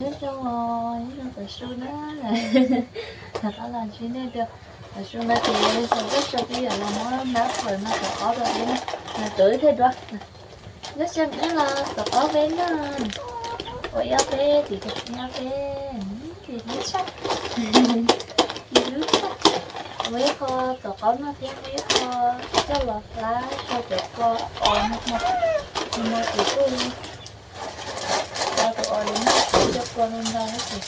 Nyob zoo, nyob zoo tom su na. Rov qab los ntsib nej dua. Tom su no ces yog nyob zoo twb yog los muab nab phawm no tom qab rau peb na. Nws tuav ib thiaj dua. Nyob zoo ib los tom qab peb na. Ua ib ob peb tim ib ob peb. Ces hlub tshaj. Ces hlub tshaj. Muaj ib qho tom qab no thiab muaj ib qho coj los hlab rau cov kua os no. Tus no ces kuj Ua tus os li no, cov kua no ntau ces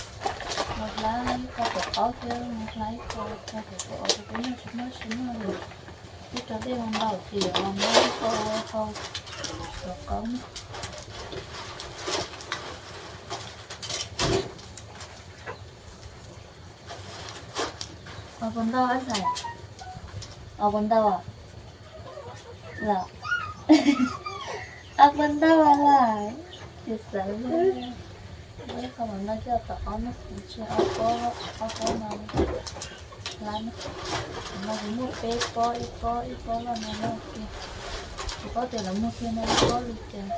los hlab ib qho tom qab thiab los hlab ib qho rau cov kua os rau peb noj tsis muaj tsis muaj li. Twb rau dej ntau ces yuav los muab ib qho hau tom qab na. Os puas ntau ntxhais? Os puas ntau? Los, os puas ntau lawm? Ces xav muab ib qho no coj tom qab no, tsis ob pob, ob pob no hlab na. No kuv muaj peb pob, ib pob, ib pob loj no loj tiag. Kuv paub tias lawv muaj kiag no ib pob li cas.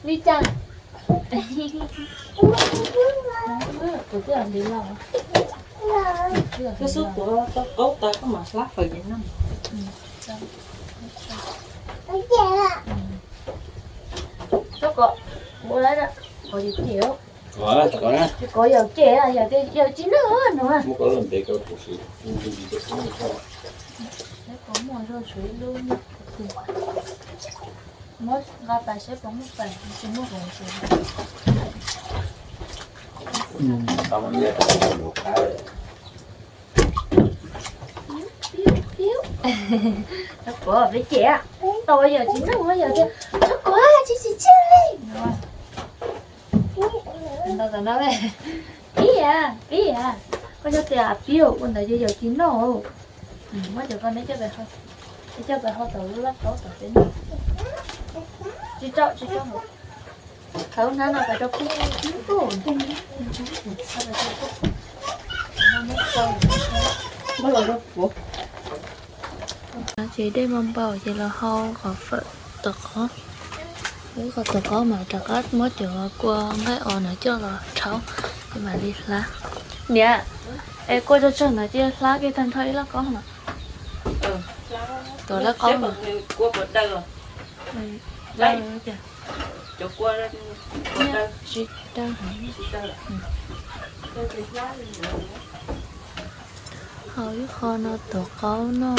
Li cas? Kuv twb hais li los. Koj xub tuav tau qaub tas koj mam hlab fawm ces noj. Koj kom, ua lawm, kom yawm cem, kom yawm cem, yawm tsis noj no. Muaj zoo tshuav ib lub, muab nqa tas seb puas muaj pais, tsis muaj kom tsis. Txhob kov peb cem, tau yawm tsis noj tias txhob kov tsis tsis txiaj li. Ntau tom no, pib a, pib a, koj nyob tias pib ua ntawd yawm tsis noj. Muab cov ko neb coj pais hau, neb coj pais hau tom lub laj kaub tom peb noj. Tsis tso, tsis tso hauv. Thaum hnab no pais rau peb ntuj. Ces dej npau npaum ces los hau qhov fawm tom qab. Ib qho tom qab mas rov qab muab cov kua nqaij os no coj los rhaub, ces mam li hlab. Niam, es kua tsawg tsawg ntawd cia hlab kiag tag nrho ib laj kaub no. Tuav laj kaub no. Tsis daw heev. Hau ib qho no tuav qaub no,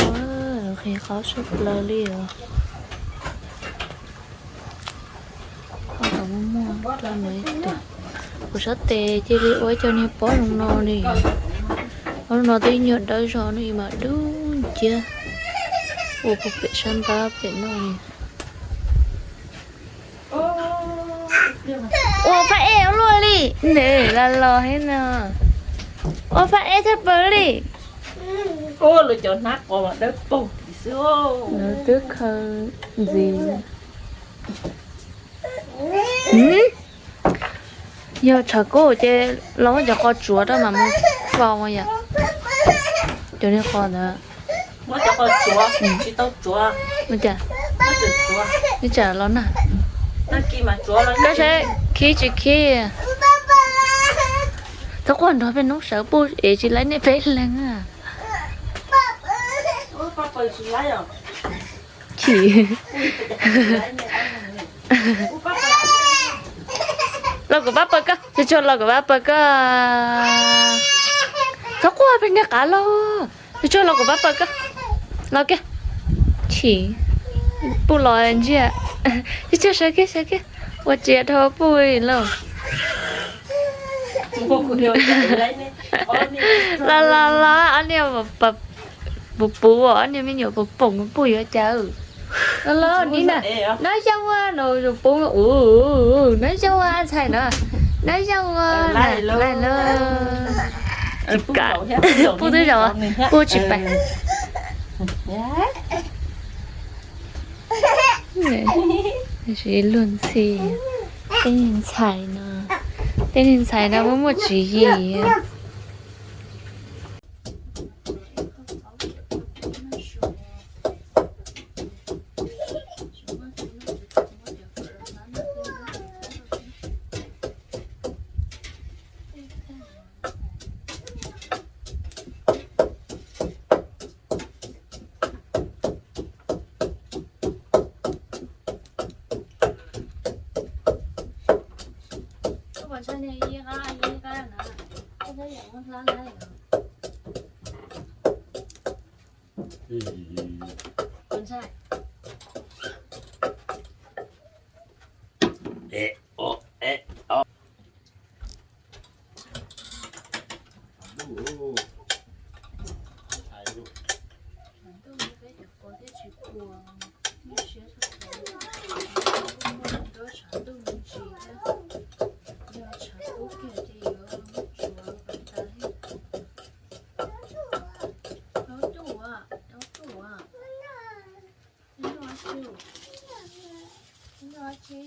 qhib qaub sab plaws li os. Qhov tom muaj muaj dlua no ib tug. Kuv sab tes cia li ua ib co niag pob zoo no li. Pob zoo no twb nyuag dawb zog no mas dub nciab. Ua puag pem sab npab pem no li. Ua phaj ej ua luaj li, nws los los thiab no. Ua phaj ej tshaj plaws li. Ua lawv cov hnab qos mas dawb paug xwb. Lawv twb khaws ntxiv. Yog tshav kub ces los muab cov qos tsuav rau mas mus faus yom. Cov niag qos ntawd. Muab cov qos tsuav, tsis tau tsuav. Ua cas? Muab tsuav. Ib tsam los na. Koj saib khib tsis khib. Txhob quaj nrog peb noob sawv puj es tsis laib nej peb leeg. Chim. Los kuv pab paws koj, tsuag tsuag los kuv pab paws koj. Txhob quaj peb niag qav los. Tsuag tsuag los kuv pab paws koj. Los kiag. Chim. Puj los ntsiag. Tsuag tsuag sawv kiag sawv kiag. Ua tsiav dhau puj lauj. Los los los ob niag puv puv, ob niag me nyuam puv poom puj yuav cas. Los los nim na. Nab zoo ua no puv, nab zoo ua ntxhais no. Nab zoo ua, laij lauj. Puj twb zaum, puj tsis pais. Luag ntxhi, tej niag ntxhais no, tej niag ntxhais no muaj muaj tswv yim. Ib qab ib qab na, koj tab yam muab hlab hlab os. Ua ntshai. Tshav ntuj peb cov kua thiaj tsis puas, nyuaj siab tshaj plaws. Muaj nruab tshav ntuj me ntsis thiab, yog tshav kub kiag ces yuav muab tsuav kom tas li. Tau tuaj, tau tuaj. Nyob tsi, nyob tsi.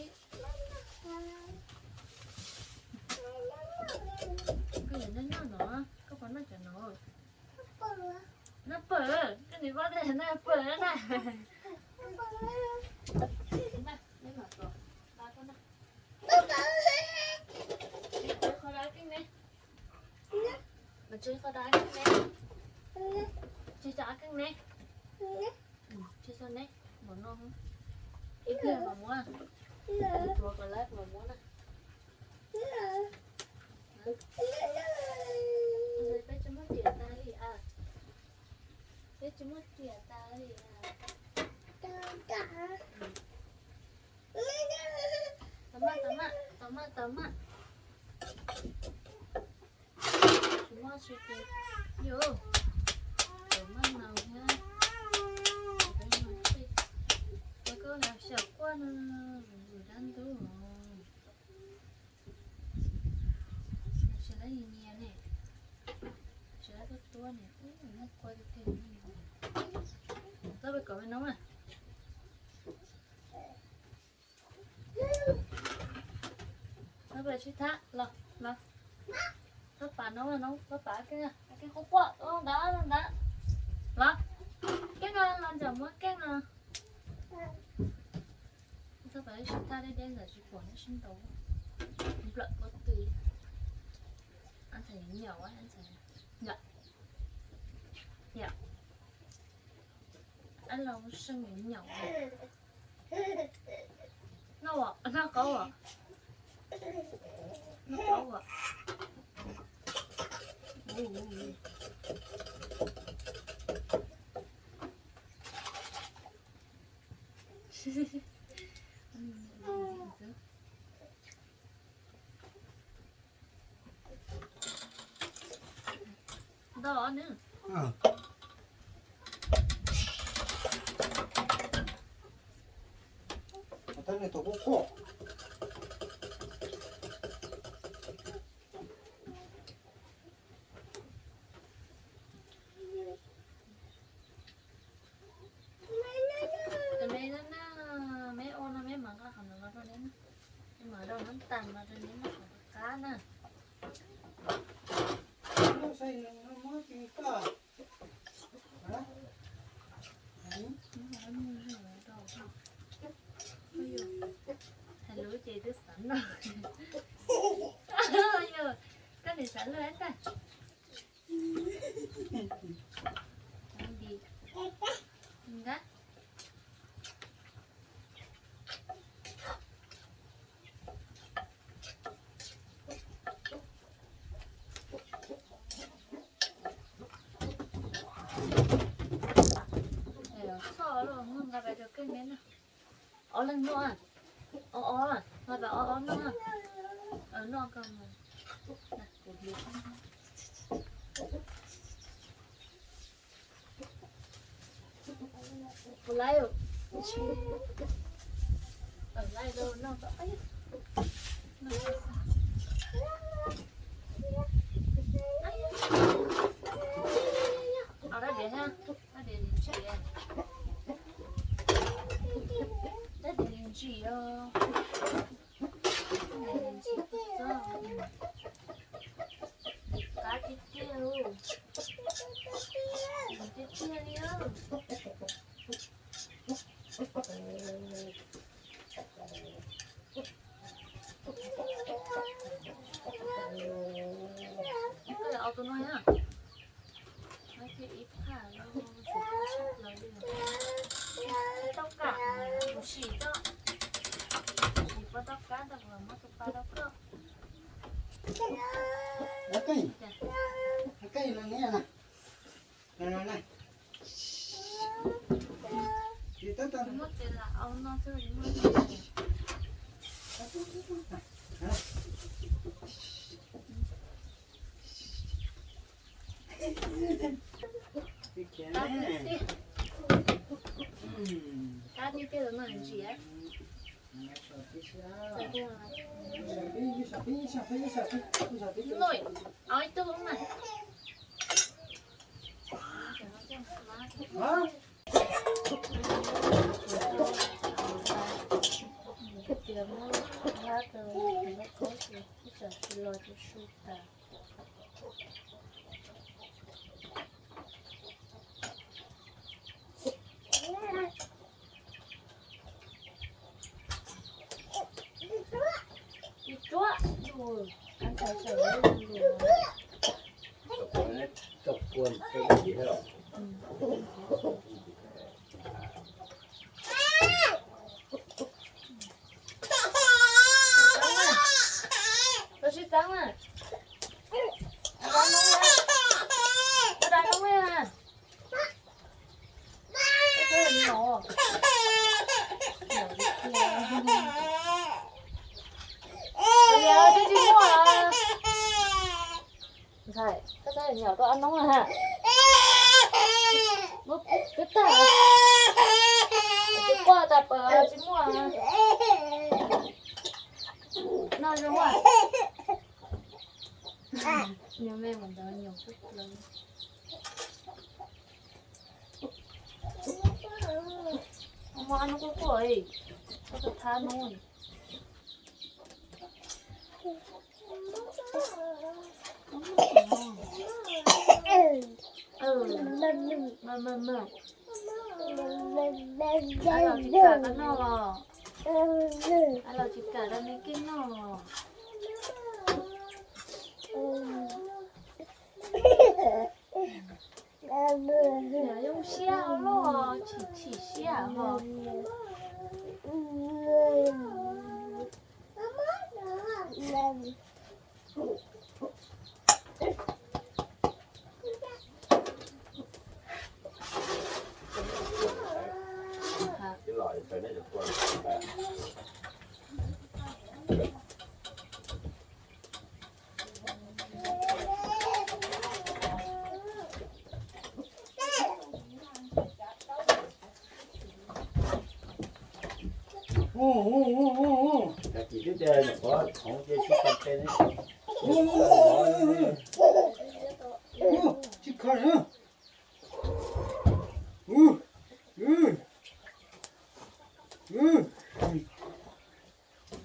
Koj yuav noj noj no, koj puas noj cov no? Noj pawg, koj nim pab tej noj pawg na. Qhov dab keej ne? Mas tsis qhov dab keej ne? Tsis tso keej ne? Tsis tso ne? Npaum no, ib pliag mam muab, tuav kom lawv mam muab na. Peb tsis muab riam tas li a. Peb tsis muab riam tas li a. Tau maj, tau maj, tau maj, tau maj. Tsis muaj tsis ces yus tau maj naus thiab. Koj los xyaum quaj no, vwm vwm dab ntub os. Tsis lab nyias nyias ne, tsis lab tuab tuab ne, muab quaj tiag tiag. Txhob pais kom me noob na. Txhob pais sib thab los los. Txhob pam noob, noob txhob pam keej, keej quaj quaj, ntawd ntawd. Los, keej no los ntawm muab keej no. Txhob pam sib thab deb deb ntawm tsis pom neb sib ntaus. Nplawm pob tw. Ab ntxhais nyaum, ab ntxhais nyaum. Yam, ab Lauj Seej nyaum. Noj, noj qaub os. Noj qaub os. Ntau nws. Tus me no na, meb ua no meb mam nqa qhov no los rau neb na. Meb mam rau neb tas mas rau neb noj qhov qab na. Hais lus ces twb xav noj. Yog koj nim xav luag ntag. Nqa. Txhob los nqa pais rau koj neb noj. Ob leeg noj, ob ob, nqa pais ob ob noj. Noj ko. Kuv laib, laib rau noj kom. Dab diav, dab diav ntsim, dab diav ntsim os. Qab tiag tiag, tiag tiag li os. Koj yog ob tug no na. Noj kiag ib phaj los, tsis tau kam, kuv sim tso. Tsis pom tau kab ntawd kuv muab tus pa rau koj. Ua kej, ua kej no ne na. Ua no na. Ua no. Tab tiag tiag los no ntsia. Nuj, au ib tug mas. Tias muab hab rau lub kaub ces ib tsam tsis los ces su tas. Tsis tsuab, an tas sawv lus. Koj sib txeeb na. Ua dab noob li, ua dab noob li na. Koj twb nyom, nyom tiag tiag. Twb tsis muaj. Ntxhais, koj twb nyom rau dab noob na ha. Muab twb tag. Tsis quaj tas pas tsis muaj. Noj zoo a. Nyuag me mas ntawd nyom kawg plaws. Muaj dab noob quaj quaj, koj thab noob. Los tsis kam koj noj los? Los tsis kam rau me kej noj los? Zoo siab loj, chim chim siab ho. Tsis kho na.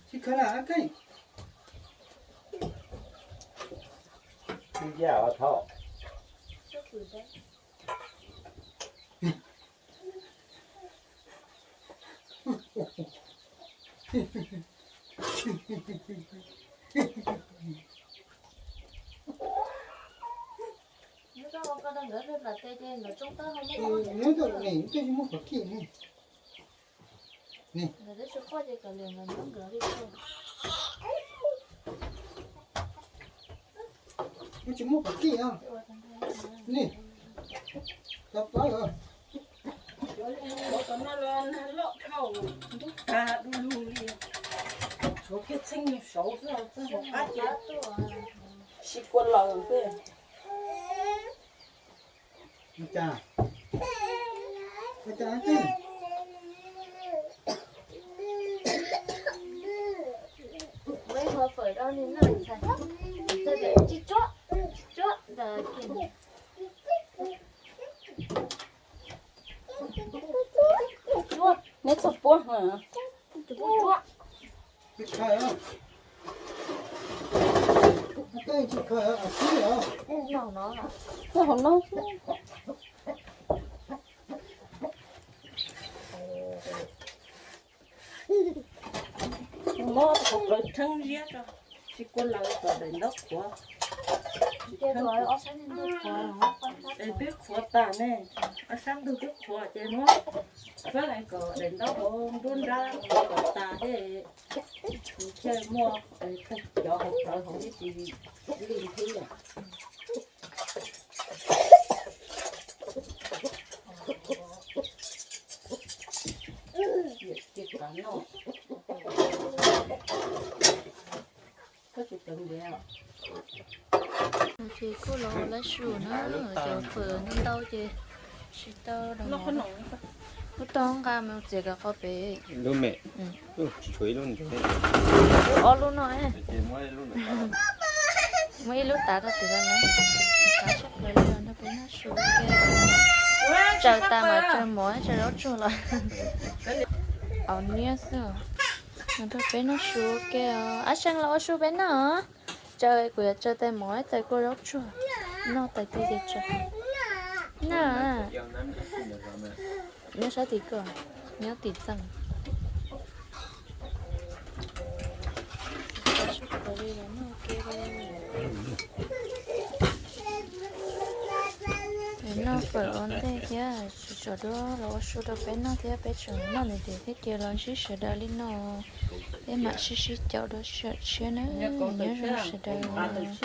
Tsis kho na, koj. Tsis yam os thaum. Nyob tom ne, twb tsis muaj qhov kij ne. Twb tsis muaj qhov kij os. Ne, tau pab os. Cov no los nag loj dhau, ntub tag du lug li. Tshuav kiag txheej saud xwb, txheej hauv qab ces sib kua laws xwb. Muab ib hov fawm rau nws noj ntxhais. Tsis tsuab, tsis tsuab ntawd. Neb txog puab. Tsis kho, tsis kho, tsis kho. Noj hauv no. Muab qhov plawv rheeb ziab tso, sib kua laws kom daim ntaub qhuav. Es twb qhuav tas ne, ob sab ntug twb qhuav ces muab, muab kom daim ntaub hauv nruab nrab kom tas thiab, thiaj muaj cov hauv plawv hauv thiab tsis li thiab. Ces kuj los lab su na, cov fawm ntau ntau ces tsis tau. Lub tau nqa mus txiav kom qhov pem. Lub me, tshuav ib lub ntev. Ob lub no. Muab ib lub tav rau tim lawv na. Tav tshaj plaws li los nrog peb noj su ua ke. Tsaws tas mas tsaws mov tsaws zaub tsuag los. Au niab xwb. Los nrog peb noj su ua ke os. Ab Seej los ua su peb noj. Tsaws, kuv yuav tsaws tais mov tais kua zaub tsuag. Noj tais twg ces tsaws. Na, nyob sab tim koj, nyob tim txeej. Noj fawm ua ntej thiab, sawv daws los ua su rau peb noj thiab, peb tseem noj ntev ntev thiab ces los ntsib sawv daws li no. Peb mam sib sib caum dua sij hawm tshiab na, nyob zoo sawv daws.